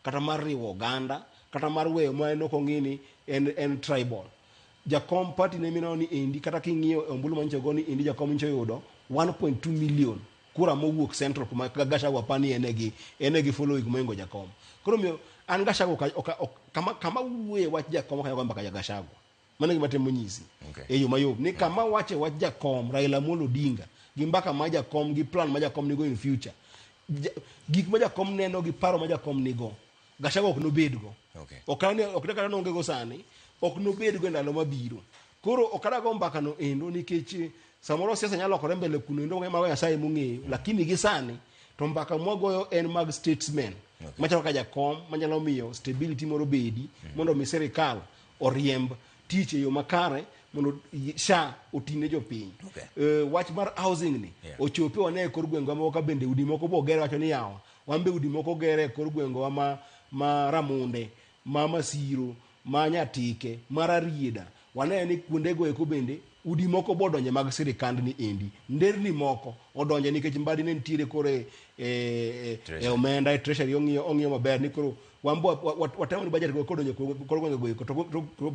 kata mar riwo oganda, kata mar weyo ma en ok ong'i ni en tribal. Jakom party ne mineno ni endi kata king'iyo e ombulu manyicho go ni endi jakom nyicho yudo 1.2 million kura mowuok Central kuma Gachagua pani en e gi en e gi following moingo jakom. Koro omiyo an Gachagua ok, ok, kama wuoye wach jakom ok anyal go mbaka ja Gachagua. Mano e gima atemo nyisi. E yo mayom ni kama wache wach jakom Raila Amolo Odinga gi mbaka ma jakom gi plan ma jakom nigo in future. Gik ma jakom neno gi paro ma jakom nigo Gachagua ok nobedgo. Ok ane ok ne kata nonge go sani, ok nobedgo e ndalo mabiro. Koro ok adago mbaka no endo nikech samoro siasa nyalo lokore mbele kuno endo mago Nyasaye mong'eyo, lakini gi sani to mbaka mwagoyo en mag statesmen machalo kaka jakom manyalo miyo stability moro bedi mondo mi sirikal oriemb tich e yo makare mondo SHA otine jopiny. Wach mar housing ni ochope wane e kor gwengwa moko ka bende udi moko bo ger wacho ni yawa wan be udi moko ger e kor gwengwa ma Ramunde, ma Masiro, ma Nyatike, ma Rarieda. Wane ni kuondego eko bende udi moko bo odonje mag sirikand ni endi. Nderni moko odonje nikech Mbadi ne nitiere koro e omenda e treasury ong'iyo maber ni koro wan bo watemo ni budget go kodonjo kor gwenge go eko to budget go